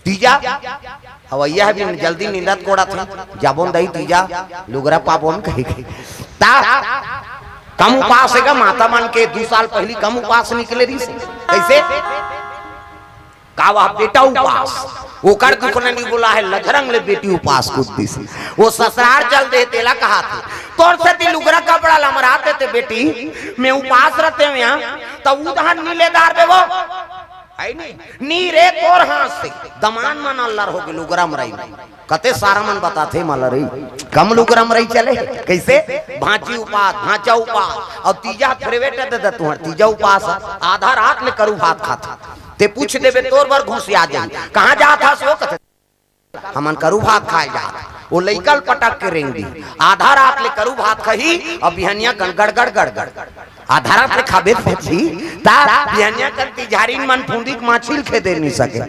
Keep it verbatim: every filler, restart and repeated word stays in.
तीजा, अवइया हे बिन जल्दी निंदत कोड़त हे, जाबोन दई तीजा, लुगरा पाबोन कहिके। ता कम उपास हे गा माता मन के, दू साल पहिली कम उपास निकले रहिस हे। कइसे? का वह बेटा उपास, ओकर दुख ल नइ बोला हे, लझरंग ले बेटी उपास कूद दिस। ओ ससुरार चल दे, तेला कहाथे, तोर सेती लुगरा कपड़ा ल मरात हे ते बेटी, मैं उपास रहितेंव इहाँ, त उधार नी ले डारबे वो। हे नी? नी रे, तोर हाथ से दमान मन अल्लर होगे लुगरा मरई। कते सारा मन बताथे मला रे, कम लुगरा मरई चले। कइसे? भांची उपास, भांचा उपास, अउ तीजा फेरवेट दे दे तुंहर तीजा उपास, आधा रात ले करू भात खाथे। ते पूछ देबे, तोर बर घुसिया जाही, कहाँ जात हस वो? कथे, हमन करू भात खाए जात। वो लइका ल पटक के रेंग दिही, आधा रात ले करू भात खाही, अउ बिहनिया कन गड़गड़ गड़गड़। आधा रात ले खाबे पहुंची, ता बिहनिया कन तिझारिन मन फूंदी के माछी ल खेदे नी सके।